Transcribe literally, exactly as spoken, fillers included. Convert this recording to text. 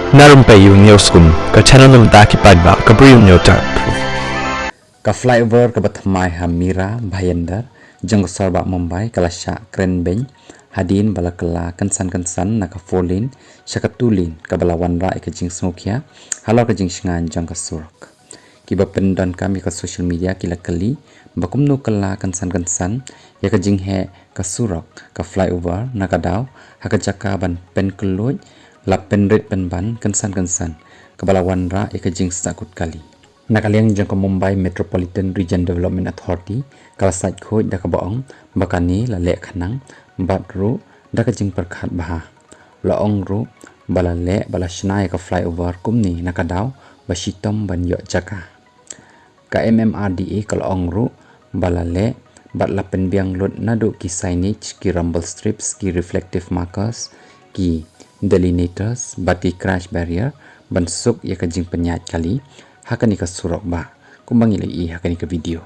Na Rympei U News Kum, ka channel na bynta ki paidbah ka Bri U News Type. Ka flyover kaba thymmai ha Mira Bhayandar jong ka sor bah Mumbai ka la shah kren beiñ hadien ba la kylla kynsan kynsan na ka four lane sha ka two lane, kaba la wanrah ïa ka jingsngewkhia halor ka jingshngaiñ jong ka surok. Kiba pyndonkam ïa ka social media ki la kylli ba kumno kylla kynsan kynsan ïa ka jingheh ka surok, ka flyover, na ka daw ha ka jaka ban pynkylluid la pynrit pynban kynsan kynsan, kaba la wanrah ïa ka jingsahkut kali. Na ka liang jong ka Mumbai Metropolitan Region Development Authority ka la sait khuid da kaba ong ba kane la leh khnang bad ruh da ka jingpyrkhat bha. La ong ruh ba la leh ba la shna ïa ka flyover kumne na ka daw ba shitom ban ïoh jaka. Ka M M R D A ka la ong ruh ba la leh bad la pynbiang lut naduh ki signage, ki rumble strips, ki reflective markers, ki delineators bad ki crash barrier ban suk ïa ka jingpynïaid kali ha kane ka surok bah, kumba ngi la ïohi ha kane ka video.